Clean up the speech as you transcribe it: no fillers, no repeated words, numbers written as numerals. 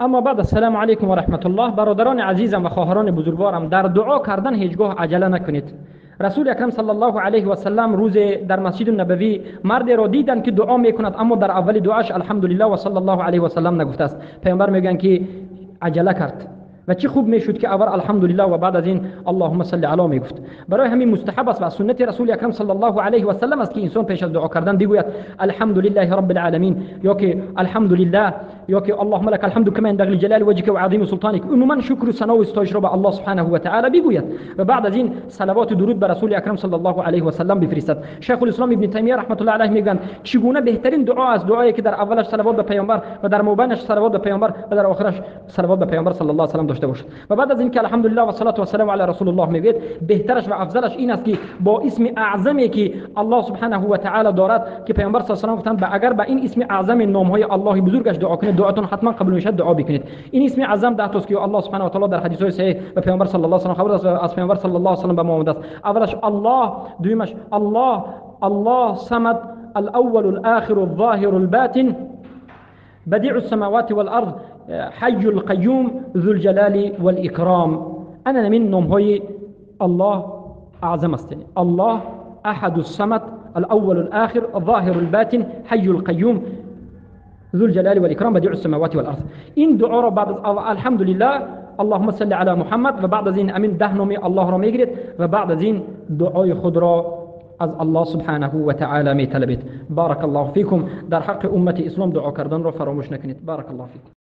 اما بعد، السلام علیکم و رحمت الله. برادران عزیزم و خواهران بزرگوارم، در دعا کردن هیچگاه عجله نکنید. رسول اکرم صلی الله علیه و سلم روز در مسجد نبوی مرد را دیدند که دعا میکند، اما در اول دعاش الحمدلله و صلی الله علیه و سلم نگفته است. پیامبر میگن که عجله کرد و چه خوب میشد که اول الحمدلله و بعد از این اللهم صل علی میگفت. برای همین مستحب است و سنت رسول اکرم صلی الله علیه و سلم است که انسان پیش از دعا کردن بگوید الحمدلله رب العالمین، یا که الحمدلله، یا که اللهم لك الحمد كما ينبغي لجلال وجهك وعظيم سلطانك. عموما شکر و ثنا و ستایش را به الله سبحانه و تعالی بگوید و بعد از این صلوات و درود بر رسول اکرم صلی الله علیه و سلم بفرستد. شیخ الاسلام ابن تیمیه رحمت الله علیه میگن چگونه بهترین دعا از دعایی که در اولش صلوات به پیامبر و در مابینش صلوات به پیامبر و در آخرش صلوات به پیامبر صلی الله علیه و سلم داشته باشد. و بعد از اینکه الحمدلله و صلات و سلام علی رسول الله میگوید، بهترش و افضلش این است که با اسم اعظمی که الله سبحانه و تعالی دارد که پیامبر صلی الله علیه و سلم گفتند اگر به این اسم اعظم نامهای الله بزرگش دعا کنید دعاتون حتما قبول میشه، دعا بکنید. این اسم اعظم 10 تاست که الله سبحانه و تعالی در حدیث های صحیح به پیامبر صلی الله علیه و سلم خبر است، از پیامبر صلی الله علیه و سلم به ما آمده است. اولش الله، دومش الله، الله صمد، الاول الاخر الظاهر الباطن، بديع السماوات والارض، حي القيوم، ذو الجلال والإكرام. أنا من نوم الله أعظم است. الله أحد الصمد، الأول الآخر، الظاهر الباطن، حي القيوم، ذو الجلال والإكرام، بديع السماوات والأرض. این دعا را بعد از الحمدلله اللهم صل علی محمد و بعد از این امین 10 نام الله را میگیرید و بعد از این دعای خود را از الله سبحانه و تعالی میطلبید. بارک الله فیکم. در حق امت اسلام دعا کردن را فراموش نکنید. بارک الله فیکم.